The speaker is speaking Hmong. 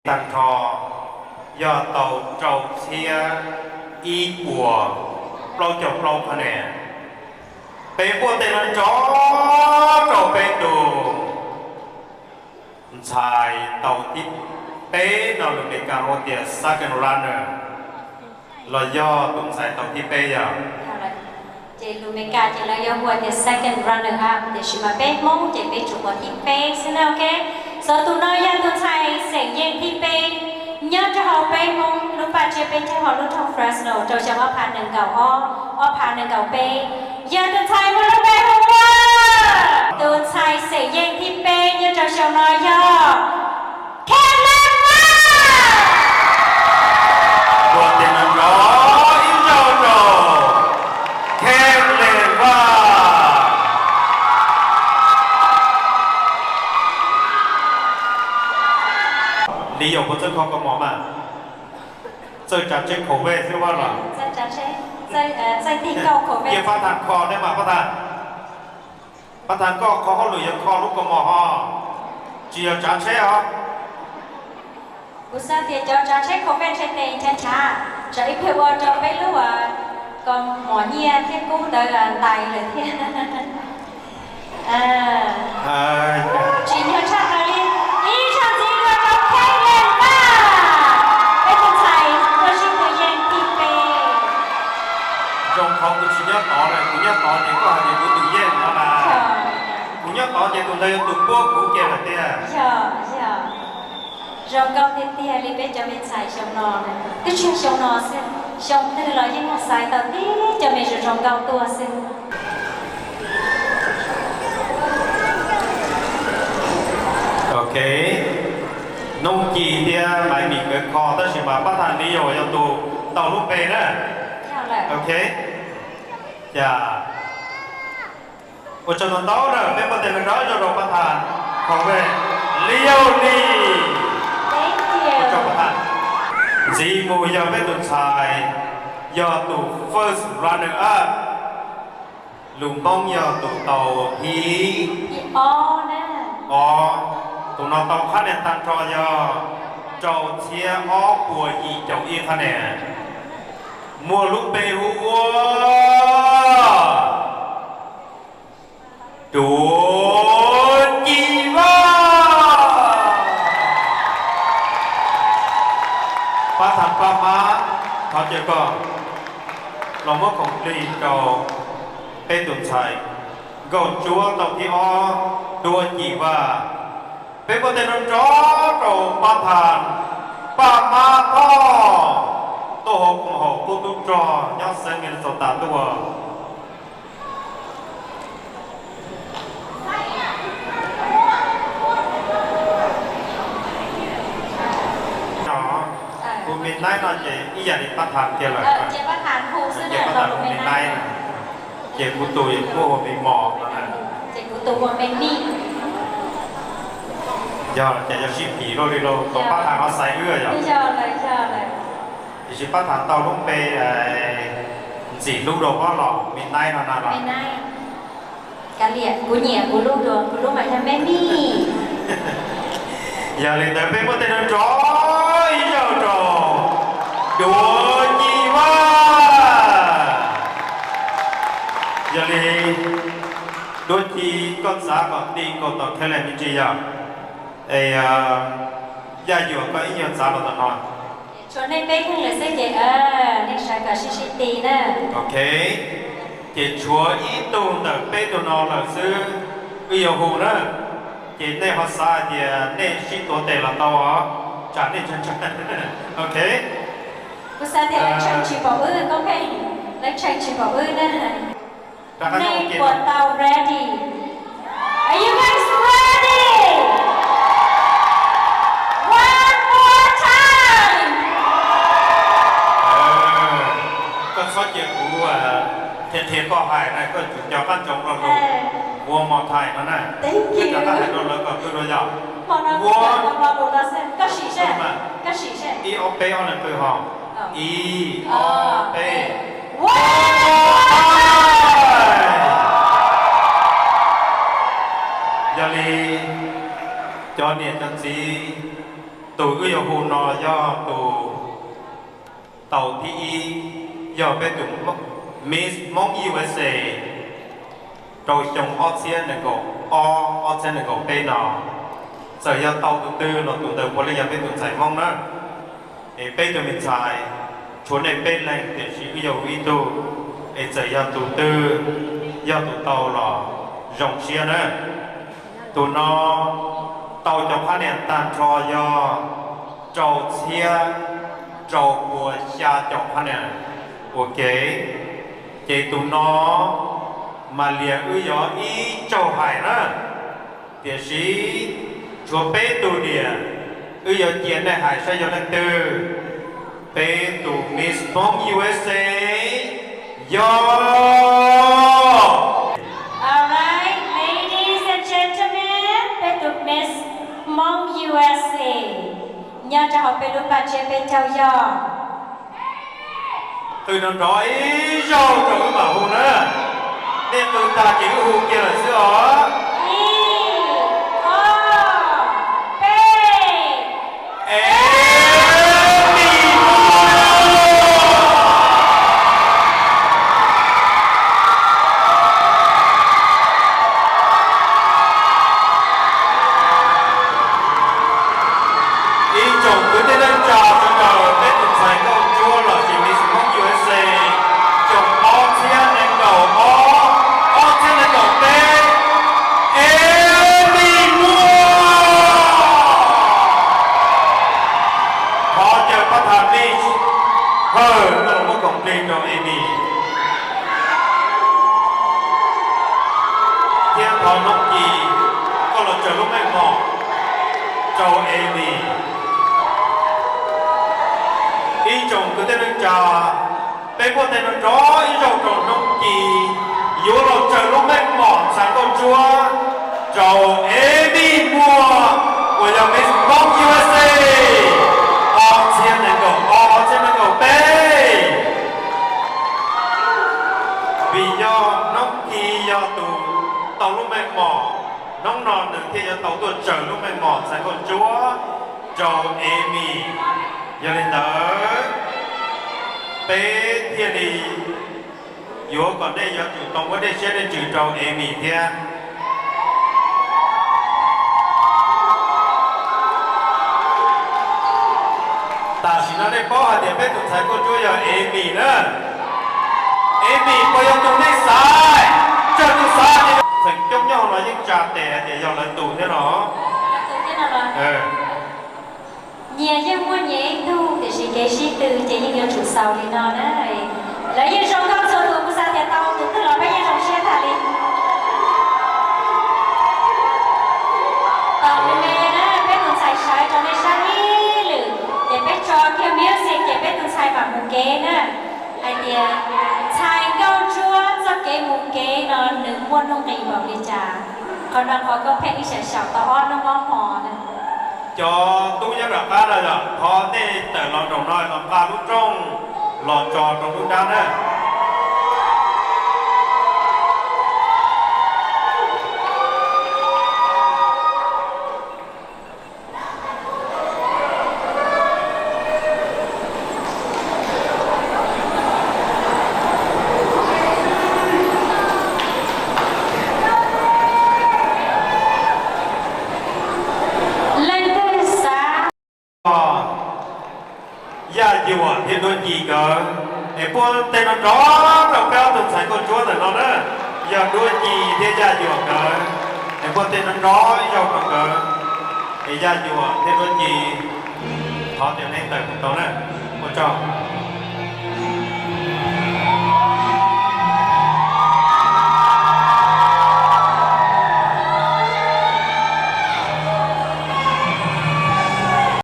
Tag nrho yog tau rau txhiab ib puas plaub caug plaub qhab ne. Peb npuaj tes nrov nrov rau peb tus ntxhais tau thib peb no, lus Meskas hu tias second runner, los yog tus ntxhais tau thib peb yog. Ces lus Meskas ces lawv yuav hu tias second runner up, tiam sis mas peb Hmoob ces peb tsuas ua thib peb xwb na, ok. Xov tus no yog tus ntxhais xeem yeej thib peb nyob rau hauv peb Hmoob lub paj tsiab peb caug hauv lub nroog Fresno rau xyoo ob phav nees nkaum ob, ob phav nees nkaum peb, yog tus ntxhais muaj lub npe hu ua, tus ntxhais xeem yeej thib peb nyob rau xyoo no yog Kevin Vaj. Ua tes nrov nrov ib zaug rau Kevin Vaj. Li Yaum puas txawj kho kaus mom mas? Txawj tsav tsheb khaum vej xwb Vaj los? Cia Paj Thas kho nej mas Paj Thas. Paj Thas, koj qhov hauj lwm yog kho lub kaus mom ho tsis yog tsav tsheb os. Kuv xav tias cov tsav tsheb khaum vej ntshe tes ntshav ntshav, tsam ib pliag ua rau peb lub kaus mom nyiaj thiab kub ntawd ntais lawm thiab. Tsim nyog tshaj tawm li, ib zaug ntxiv dua rau Kevin Vaj, peb tus ntxhais tuaj sib tw yeej thib peb. Zoo qhov kuv tsis nyob tod lawm, kuv nyob tod ces koj hais tias kuv tus yeej no mas, kuv nyob tod ces tus ntawd yuav tus puab kuv kiag lawm tiag. Zoo nkauj tiag tiag li peb cov me ntxhais xyoo no, twb tsis yog xyoo no xwb, xyoo twg los yeej muaj xaiv tau tib cov me zoo zoo nkauj tuaj xwb. Ok, Nuj Ci thiab Maiv Mim nkawd kho tab sis mas Paj Thas Li Yaum yog tus tau lub npe na. Ok, cas ua tsaug ntau ntau na, peb npuaj tes nrov nrov rau Paj Thas khaum vej Li Yaum Lis. Ntxiv mus yog peb tus ntxhais, yog tus first runner up, lus Hmoob yog tus tau thib ob. Tus no tau qhab nias tag nrho yog rau txhiab ob puas yim caum ib qhab nias, muaj lub npe hu ua Duav Ci Vaj. Pab thas Paj Mab, thov caw koj los muab khoom plig rau peb tus ntxhais nkauj ntsuab tau thib ob, Duav Ci Vaj. Peb npuaj tes nrov nrov rau Pab thas Paj Mab Thoj, tuaj hauv koom haum qub tub rog nyob xeev Minnesota tuaj. Hu me naib no ces ib yam li Pab thas kiag lawm. Ces Pab thas hu me naib, ces kuv tus kuj hu me mos no na. Yog ces yog sib phim luaj li lauj, kom Pab thas ho xaiv wb yog. Tiam sis Pab thas tau lub npe ntxim hlub dua pob los me naib no na los. Kuv nyiam kuv lub dua, kuv lub mas yog me mij. Yog li ntawd peb muab tej nrov nrov ib zaug rau Duav Ci Vaj. Yog li Duav Ci, koj txav kom ti nkaus tom Thailand me ntsis yog, es Yaj Yuam koj ib nyuag txav los tom no. Tshuav nej peb leeg lawm xwb ces nej sawv kom sib sib ti na. Ok, ces tshuav ib tug ntawm peb tug no lawm xwb, wb yuav hu na. Ces nej ho xav hais tias nej sib tuav tes los tau os, tsam nej ntshai ntshai. Ok. Kuv xav tias lawv tshee tsis pom wb, koob pheej, lawv tshee tsis pom wb na. Nej puas tau ready? Are you guys ready? One more time. Koj txhob cia kuv qhia qhia koj hais na, koj tsum cov qab ntsoov lo lus one more time no na. Koj rov qab hais rau lawv kom qw dua yog. Ib ob peb ob leeg qw ho. Ib ob peb. Yog li cov niam cov txiv, Tus wb yuav hu no yog tus tau thib ib, yog peb tus Miss Hmoob U S A rau xyoo ob txhiab nees nkaum ob, ob txhiab nees nkaum peb no. Txawm yog tau tus twg los tus ntawd puav leej yog peb tus ntxhais Hmoob na. Es peb tus me ntxhais tshuav nej peb leeg tiam sis wb yog ib tug, es txawm yog tus twg yog tus tau los zoo siab na. Tus no tau cov phab niam tag nrho yog rau txhiab rau pua xya caum phab niam ua ke. Ces tus no mas liam wb yuav ib tsaug hais na, tiam sis tshuav peb tug liam, wb yuav cia nej hais saib yog leej twg. Peb tus Miss Hmoob U S A yog Alright, ladies and gentlemen, peb tus Miss Hmoob U S A nyob rau hauv peb lub paj tsiab peb caug yog. Qw nrov nrov ib zaug rau wb mam hu na. Nej qw tag ces wb hu kiag lawm xwb os. Ib, ob, peb. Emi Muas. Ib tsoom kwv tij neej tsa sawv daws, peb tus ntxhais nkauj ntsuab los sis Miss Hmoob U S A xyoo ob txhiab nees nkaum ob, ob txhiab nees nkaum peb, Emi Muas. Thov caw pab tham Miss Hawj tuaj los muab koom plig rau Emi. Thiab thov Noob Ci koj los tsaws lub meej mom rau Emi. Ib tsoom kwv tij neej tsa, peb muab tej no nrov ib zaug rau Noob Ci yuav los tsaws lub meej mom ntxhais nkauj ntsuab rau Emi Muas uas yog Miss Hmoob U S A ob txhiab nees nkaum ob, ob txhiab nees nkaum peb. Vim yog Noob Ci yog tus tau lub meej mom, hnub no nws thiaj yuav tau tuaj tsaws lub meej mom ntxhais nkauj ntsuab rau Emi. Yog li ntawd, peb thiaj li yuav kom nej yuav tsum tau muab nej siab nej ntsws rau Emi thiab. Tam sim no nej paub hais tias peb tus ntxhais nkauj ntsuab yog Emi na. Emi puas yog tus nej xav? Tsawg tus xav tias txheem coob nyob hauv no yeej tsa tes hais tias yog lawv tus thiab no. Nyias yeej muaj nyias ib tug tiam sis kev sib tw ces yeej yuav tsum xaus li no na. Lawv yeej zoo nkauj txhua tus, kuv xav tias tau tus twg los peb yeej zoo siab tag li. Tom me me na peb tus ntxhais sawv rau nej saib ib lwm ces peb tso kiag music ces peb tus ntxhais mam mus kev na. Hais tias ntxhais nkauj ntsuab txoj kev mus kev no nws muaj nuj nqis npaum li cas. Qhov no qhov koob pheej ib xyaum xyaum tau ob hnub ob hmo na. Cov tub nyob nram qab no yog thov nej tawm los nraum no los nqa lub rooj los tso rau tub nrab na. Leej twg xav Yaj Yuam thiab Duab Ci nkawd, es puab tej no nrov rau peb ob tug ntxhais nkauj ntsuab ntawm no na. Yog Duab Ci thiab Yaj Yuam nkawd, es puab tej no nrov ib zaug rau nkawd. Es Yaj Yuam thiab Duab Ci, thov tias nej tawm mus tau na. Ua tsaug.